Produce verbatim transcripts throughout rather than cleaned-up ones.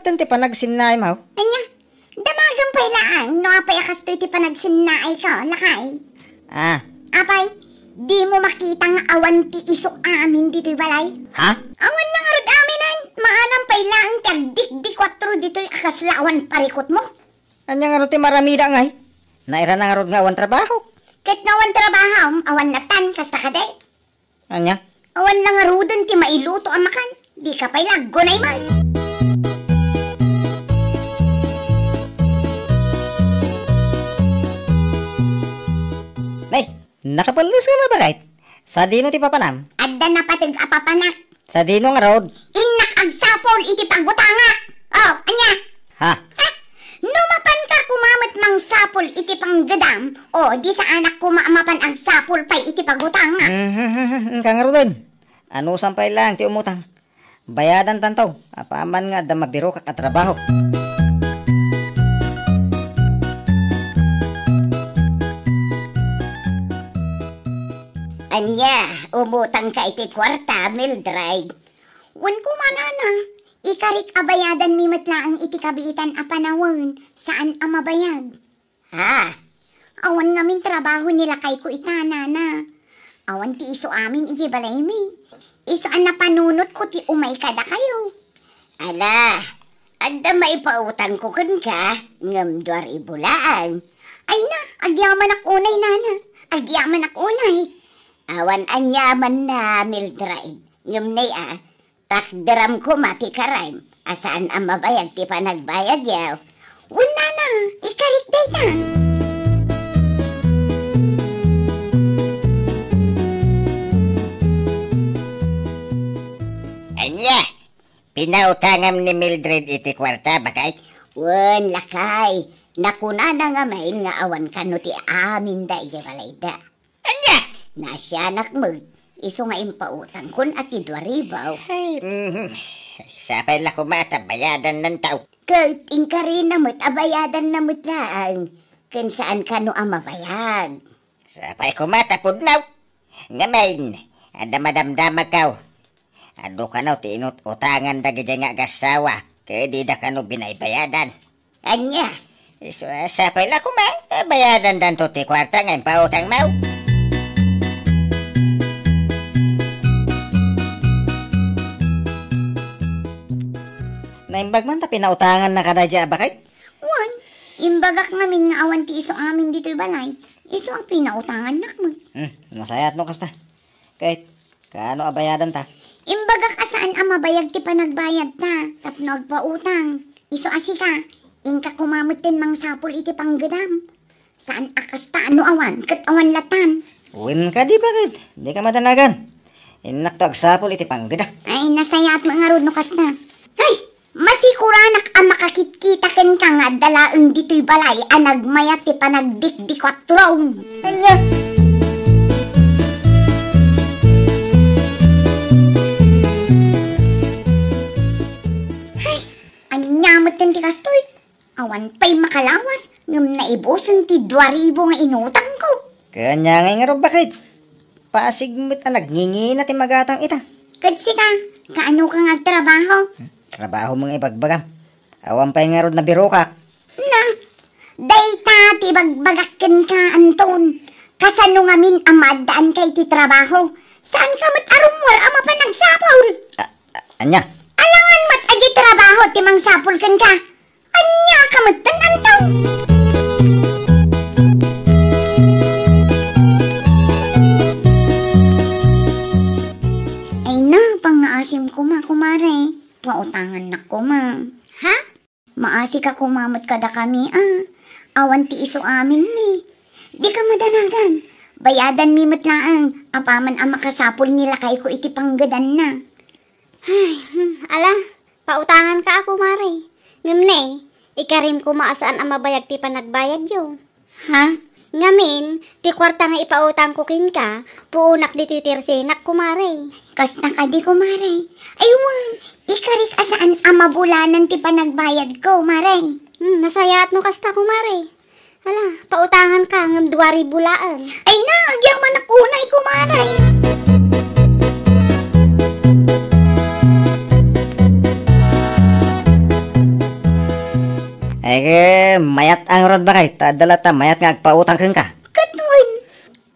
Iti panagsinnaem, aw? Ania? Damagem pay laeng no apay a kastoy ti panagsinnaeko, lakay. Ah. Apay, dimo makita nga awan ti isu amin ditoy balay? Ha? Awan la ngarud aminen, maalam pay laeng ti agdikdikuatro ditoy a kasla awan parikutmo. Ania ngarud ti maramida ngay? Nairana ngarud nga awan trabaho. Ket no awan trabaho, awan latan, kasta kadi? Ania? Awan la ngaruden ti mailuto a makan. Dika pay la aggunay met. Nay, nakapelles ka, Babaket? Sadino ti papanam? Adda napateg a papanak. Sadino ngarud? Innak agsapul iti pagutangak. Oh, ania? Ha? Ha? No mapanka koma met mangsapul iti panggedam, o di saanak koma a mapan agsapul pay iti pagutangak. Mhm, inka ngaruden. Anusam pay laeng ti umutang. Bayadantanto, apaman nga adda mabirokak a trabaho. Ania, umutangka iti kuarta, Mildred? Wen koma, nana, ikarik a bayadanmi met laeng iti kabiitan a panawen, saan a mabayag. Ha? Awan ngamin trabaho ni lakayko ita, nana. Awan ti isu amin iti balaymi. Isu a napanunotko ti umay kadakayo. Ala, adda maipautangko kenka, ngem dua ribu laeng. Ay na, agyamanak unay, nana. Agyamanak unay. Awan aniamanna, Mildred. Ngem nay a, takderam koma ti karem a saan a mabayag ti panagbayadyo. Wen, nana, ikarik dayta. Ania? Pinautangam ni Mildred iti kuarta, Baket? Wen, lakay. Nakunana ngamin nga awan kano ti aminda iti balayda. Ania? Naasianak met, isu nga impautangkon a ti dua ribu. Ay, mhm. Sapay la koma ta bayadannanto. Ket inkarina met a bayadanna met laeng, ken saan kano a mabayag. Sapay koma ta pudno. Ngamin, adda madamdamagko. Adu kano ti inut-utangan dagiti nga agassawa, ket dida kano binaybayadan. Ania? Isu a sapay la koma, bayadandanto ti kuarta nga impautangmo. Naimbag man ta pinautangannaka daydiay a Baket? Wen, imbagak ngamin nga awan ti isu amin ditoy balay. Isu a pinautangannak met. Hmm, nasayaat no kasta. Ket, kaano a bayadanta? Imbagak a saan a mabayag ti panagbayadta tapno agpautang. Isu a sika, inka koma metten mangsapul iti panggedam. Saan a kasta no awan, ket awan latan. Wen kadi, Baket? Dika madanagan. Innakto agsapul iti panggedak. Ay, nasayaat met ngarud no kasta. Ay, masikuranak a makakitkita kenka nga adda laeng ditoy balay a nagmayat ti panagdikdikuatrom. Ania? Ay, ania metten ti kastoy? Awan pay makalawas ngem naibusen ti dua ribu nga inutangko. Ket ania ngay ngarud, Baket? Pasig met a nagngingina ti magatang ita. Ket sika, kaanoka nga agtrabaho? Trabaho met nga ibagbagam. Awan pay ngarud nabirokak. Na, dayta ti ibagbagak kenka, Anton. Kasano ngamin a maaddaanka iti trabaho? Saanka met a rummuar a mapan agsapul? A-, a-, ania? Alangan met a di trabaho ti mangsapul kenka. Ania ka met, Anton? Ay na, pangngaasim koma, kumare. Pautangannak koma. Ha? Maasika koma met kadakami, a. Awan ti isu aminmi. Dika madanagan. Bayadanmi met laeng, apaman a makasapul ni lakayko iti panggedanna. Ay, hmm, ala, pautanganka a, kumare. Ngem ne, ikarim koma a saan a mabayag ti panagbayadyo. Ha? Ngamin, ti kuarta nga ipautangko kenka, puonak ditoy tersenak, kumare. Kasta kadi, kumare? Ay wen, ikarik a saan a mabulanan ti panagbayadko, mare. Hmm, nasayaat no kasta, kumare. Ala, pautanganka ngem dua ribu laeng. Ay na, agyamanak unay, kumare. Eh, mayat ngarud, baket, ta adda latta mayat nga agpautang kenka. Ket wen,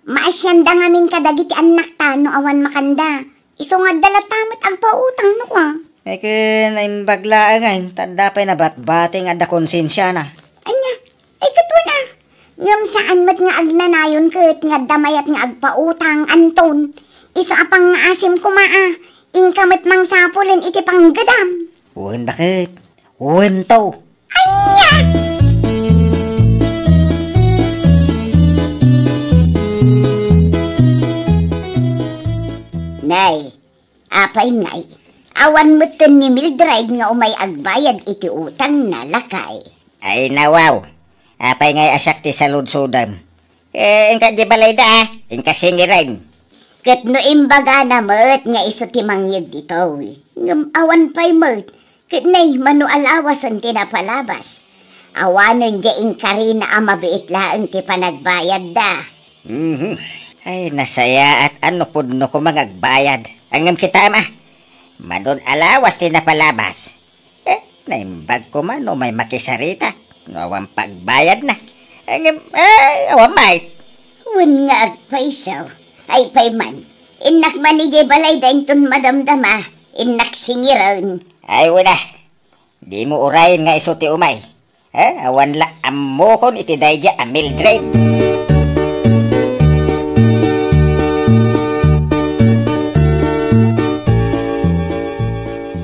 maasianda ngamin kadagiti annakta no awan makanda. Isu nga adda latta met agpautang no kua. Eh, ket naimbag laeng, ay, ta adda pay nabatbati nga adda konsensiana. Ania? Ay, ket wen a. Ngem saan met nga agnanayon ket nga adda mayat nga agpautang, Anton. Isu a pangngaasim koma a, inka met mangsapulen iti panggedam. Wen, baket? Wen to. Ania? Nay, apay ngay, awan metten ni Mildred nga umay agbayad iti utangna, lakay. Ay, nawaw. Apay ngay a siak ti saludsodem? Eh, inka idiay balayda, a. Inka singiren. Ket no imbagana met nga isu ti mangyeg ditoy, ngem awan pay met, ket nay, mano a lawasen ti napalabas. Awanen diay inkarina a mabiit laeng ti panagbayadda. Mhm. Ay, nasayaat a no pudno koma nga agbayad. Ngem kitaem, a. Mano a lawas ti napalabas. Eh, naimbag koma no umay makisarita no awan pagbayadna. Ngem, ay, awan met. Wen nga agpayso. Ay pay man. Innak man idiay balayda inton madamdama. Innak singiren. Ay, wen a. Dimo urayen nga isu ti umay. Eh, awan la ammokon iti daydiay a Mildred.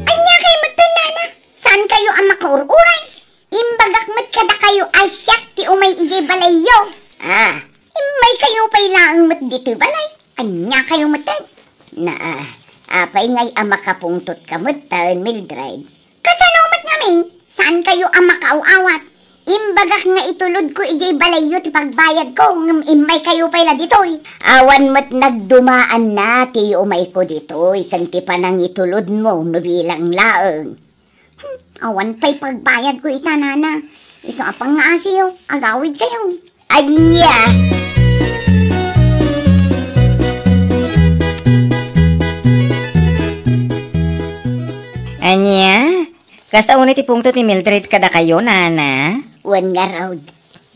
Ania kay metten, nana? Saan kayo a makaur-uray? Imbagak met kadakayo a siak ti umay idiay balayyo. Ah, immay kayo pay laeng met ditoy balay. Ania kayo metten? Na, ah, apay ngay a makapungtot ka metten, Mildred? Kasano met ngamin? Saan kayo a makaaw-awat? Imbagak nga itulodko idiay balayyo ti pagbayadko, ngem immay kayo pay la ditoy. Awan met nagdumaanna ti umayko ditoy ken ti panangitulodmo no bilang laeng. Hmm, awan pay pagbayadko ita, nana. Isu a pangngaasim, agawid kayo. Ania? Ania? Kasta unay ti pungtot ni Mildred kadakayo, nana? Wen ngarud.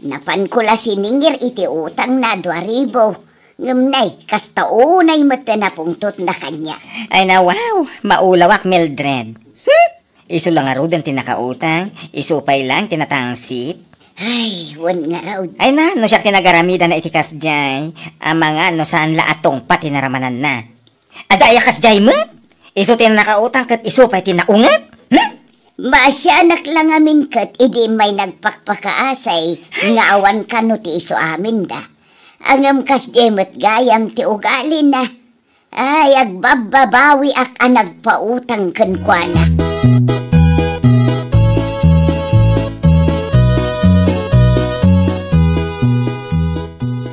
Napanko la siningir iti utangna a dua ribu. Ngem nay, kasta unay met ti napungtotna kaniak. Ay, nawaw, maulawak, Mildred. Hmm? Isu la ngaruden ti nakautang, isu pay laeng ti natangsit. Ay, wen ngarud. Ay na, no siak ti nagaramidana iti kasdiay, amangan no saan la a tungpa ti naramananna. Adda aya kasdiay met? Isu ti nakautang ket isu pay ti naunget? Hmm? Maasianak la ngamin ket idi immay nagpakpakaasay nga awan kano ti isu aminda. Ngem kasdiay met gayam ti ugalina. Ay, agbabbabawiak a nagpautang kenkuana.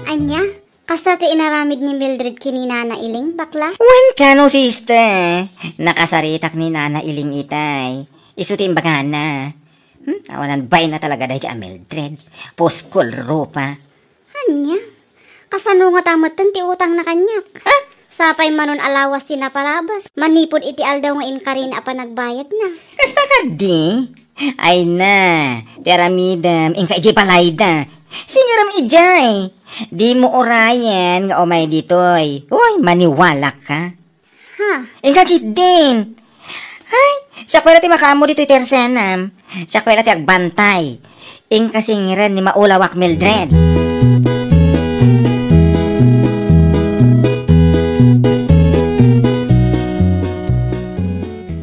Ania? Kasta ti inaramid ni Mildred ken ni Nana Iling, bakla? Wen kano, sister. Nakasaritak ni Nana Iling itay. Isu ti imbagana. Hmm? Awanan baina talaga daydiay a Mildred. Puskol rupa. Ania? Kasano ngata metten ti utangna kaniak? Ha? Sapay manon a lawas ti napalabas manipud iti aldaw nga inkarina a panagbayadna. Kasta kadi? Ay na, ti aramidem, inka idiay balayda. Singerem idiay. Dimo urayen nga umay ditoy. Uy, maniwalak ka. Ha? Inka ketdin. Ay, siak pay la ti makaammo ditoy ti arsenam. Siak pay la ti agbantay. Inka singiren ni maulawak Mildred.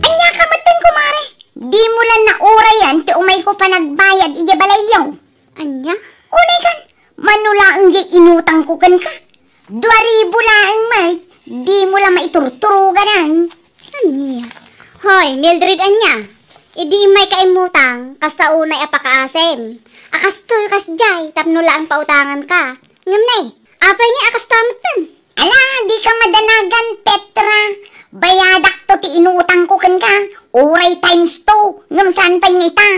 Ania ka metten, kumare? Dimo la naurayan ti umayko panagbayad idiay balayyo. Ania? Unay kan, mano laeng diay inutangko kenka? Dua ribu laeng met, dimo la maiturturogan. Ania? Hoy, Mildred, ania? Idi immayka immutang, kasta unay a pakaasem. A kastoy kasdiay, tapno laeng pautanganka. Ngem ne, apay nga a kasta metten? Ala, dika madanagan, Petra. Bayadakto ti inutangko kenka. Uray times two, ngem saan pay nga ita?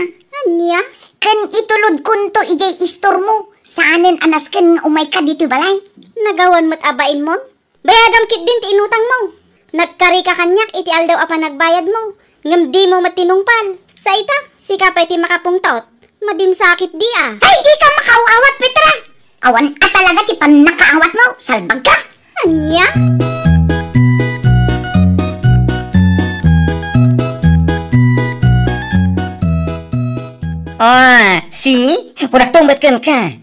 Ania? Ken itulodkonto idiay istormo. Saanen a nasken nga umayka ditoy balay. Nagawan met a bainmon? Bayadam ketdin ti inutangmo. Nagkarika kaniak iti aldaw a panagbayadmo, ngem dimo met tinungpal. Sa ita, sika pay ti makapungtot. Madinsakit di a. Ay, dika makaaw-awat, Petra! Awan a talaga ti pannakaawatmo, salbagka! Ania? Ah, see? Kunakto met kenka.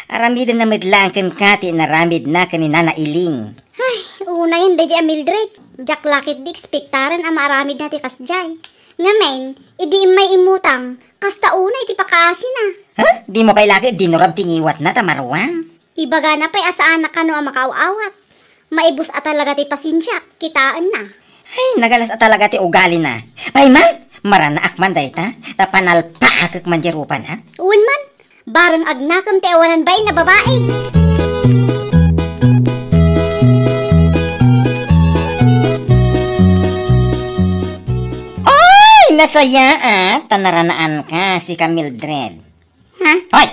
Aramiden na met laeng kenka ti inaramidna ken ni Nana Iling. Ay, unayen daydiay a Mildred. Diak la ketdi ekspektaren a maaramidna ti kasdiay. Ngamin, idi immay immutang, kasta unay ti pakaasina. Ha? Dimo kay la ket dinurab ti ngiwatna ta maruam? Ibagana pay a saanak kano a makaaw-awat. Maibus a talaga ti pasensiak, kitaenna. Ay, nagalas a talaga ti ugalina. Pay man, maranaak man dayta, ta panalpaakek man diay rupana. Wen man, bareng agnakem ti awanan bain a babai. Oy, nasayaat ta naranaanka, sika Mildred. Ha? Hoy!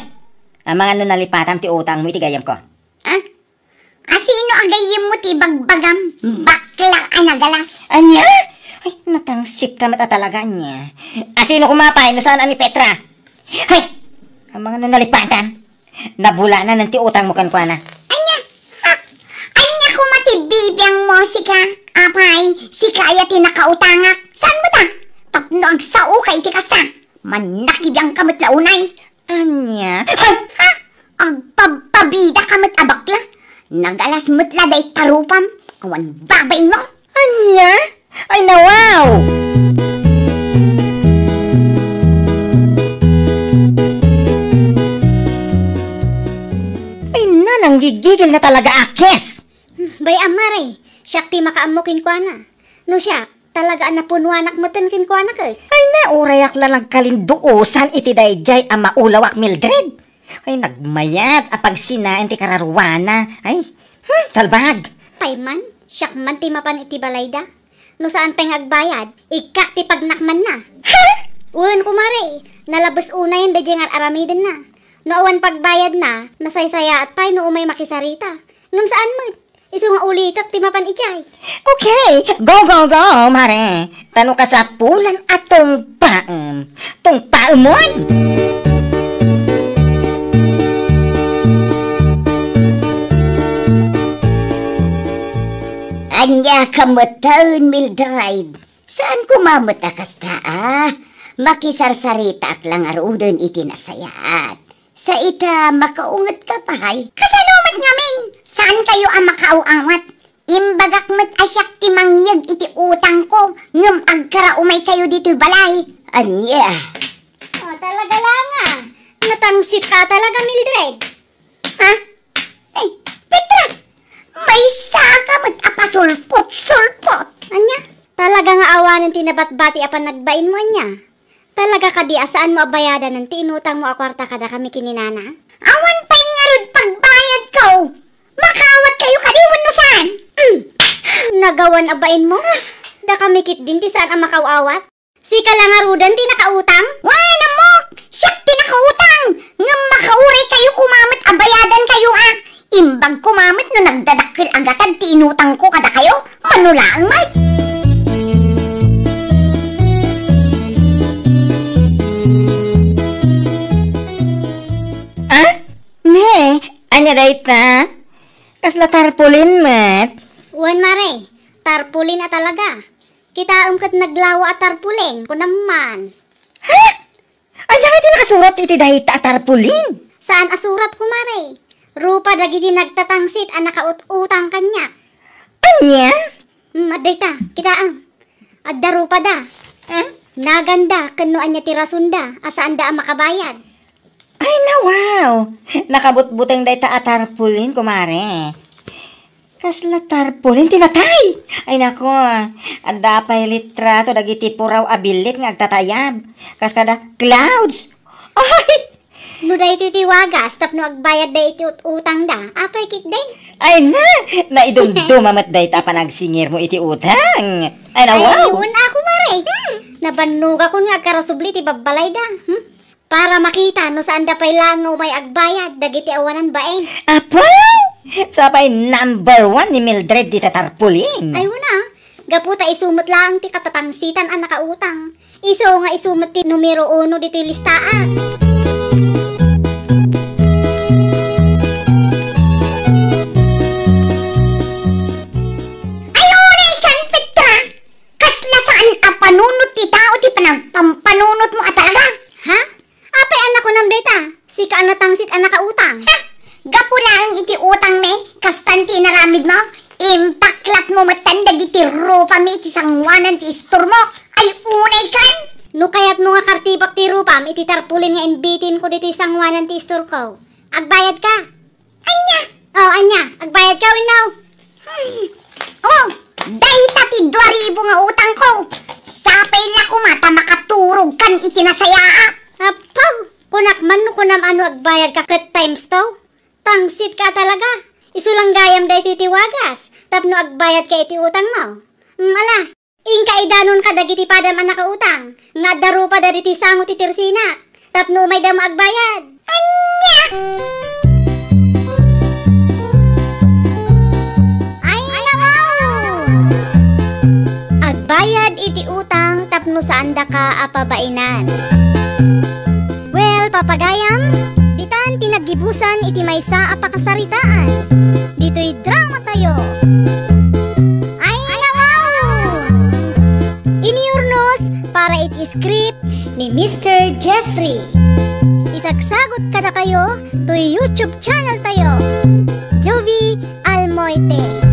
Amangan no nalipatam ti utangmo iti gayyemko. Ha? Asino a gayyemmo ti ibagbagam, bakla a nagalas? Ania? Ay, natangsitka met a talaga, ania. Asino koma pay no saan a ni Petra? Hay! Amangan no nalipatam. Nabulananen ti utangmo kenkuana. Ania? Ha? Ania koma ti bibiangmo, sika? Apay, sika aya ti nakautangak? Saanmo ta? Tapno agsaoka iti kasta, mannakibiangka met la unay. Ania? Ha? Ha? Agpabpabidaka met a bakla? Nagalas met la dayta rupam. Awan babainmo. Ania? Ay, nawaw! Ay, nananggigigil na talaga, Akes! Hmm, bay-am, mare. Siak ti makaammo kenkuana. No siak, talaga a napunuanak metten kenkuana ket. Ay, na, urayak la nagkalinduosan iti daydiay a maulawak, Mildred. Ay, nagmayat a pagsinaen ti kararuana. Ay, hmm, salbag! Pay man, siak man ti mapan iti balayda. No saan pay nga agbayad, ikkak ti pagnakmanna. Ha? Wen, kumare, nalabes unayen daydiay nga ar-aramidenna. No awan pagbayadna, nasaysayaat pay no umay makisarita. Ngem saan met, isu nga ulitek ti mapan idiay. Okay, go, go, go, mare. Ta no kasapulan a tungpaem, tungpaemon! Ania ka metten, Mildred? Saan koma met a kasta a? Makisarsaritaak la ngaruden iti nasayaat. Sa ita, makaungetka pay. Kasano met ngamin? Saankayo a makaaw-awat? Imbagak met a siak ti mangyeg iti utangko, ngem agkaraumay kayo ditoy balay. Ania? Oh, talaga la nga. Natangsitka talaga, Mildred. Ha? Ay, Petra! Maysaka met a pasulpot-sulpot! Ania? Talaga nga awanen ti nabatbati a panagbainmo, ania? Talaga kadi a saanmo a bayadanen ti inutangmo a kuarta kadakami ken ni Nana? Awan pay ngarud pagbayadko! Makaawatkayo kadi wenno saan? Mm. Nagawan a bainmo? Dakami ketdin ti saan a makaaw-awat? Sika la ngaruden ti nakautang? Wen, ammok! Siak ti nakautang! Ngem makauraykayo koma met a bayadankayo a. Imbag koma met no nagdadakkel a gatad ti inutangko kadakayo, mano laeng met. Ah? Ne, ania dayta? Kasla tarpaulin met? Wen, mare, tarpaulin a talaga. Kitaem ket naglawa a tarpaulin, kunam man. Ha? Ania ngay ti nakasurat iti dayta a tarpaulin? Saan a surat, kumare. Rupa dagiti nagtatangsit a nakaut-utang kaniak. Ania? Hmm, adda ita, kitaem. Adda rupada. Eh? Naganda, ken no ania ti rasonda, a saanda a makabayad. Ay, na, wow! Nakabutbuteng dayta a tarpaulin, kumare. Kasla tarpaulin ti natay? Ay, nako, adda pay litrato dagiti puraw a billit nga agtatayab. Kas kada clouds. Ay! No daytoy ti wagas tapno agbayadda iti ut-utangda, apay ketdin? Ay na! Naidumduma met dayta a panagsingirmo iti utang. Ay na, wow! Ay, wen a, kumare. Hmm. Nabannogakon nga agkarasubli ti babbalayda. Hmm? Para makita no saanda pay laeng nga umay agbayad dagiti awanan bain. Apo! Sa pay number one ni Mildred dita tarpaulin. Ay, wen a. Gapu ta isu met laeng ti katatangsitan a nakautang. Isu nga isu met ti numero uno ditoy listaak. Amid mo, impaklat mo metten dagiti rupam iti sanguanan ti istormo. Ay, unay kan! No kayatmo nga kartibak ti rupam iti tarpulin nga inbitin ko ditoy sanguanan ti istorko, agbayad ka. Ania? Oh, ania? Agbayad ka, wenno? Hmm. Oh, dayta ti dua ribu nga utang ko. Sapay la koma ta makaturog kan iti nasayaat. Apaw, kunak man no kunam a no agbayad ka ket times two. Tangsit ka talaga. Isu lang gayam daytoy ti wagas tapno agbayad ka iti utangmo. Hmm, ala, inka idanon kadagiti padam a nakautang nga adda rupada ditoy sango ti tersinak tapno umayda mo agbayad. Ania? Ay, nawaw! Agbayad iti utang tapno saandaka a pabainan. Well, papagayam, ditan ti naggibusan iti maysa a pakasaritaan. Ditoy dramatayo. Ay, nawaw! Inurnos para iti script ni Mister Jeffrey. Isagsagut kadakayo toy YouTube channel tayo, Jovie Almoite.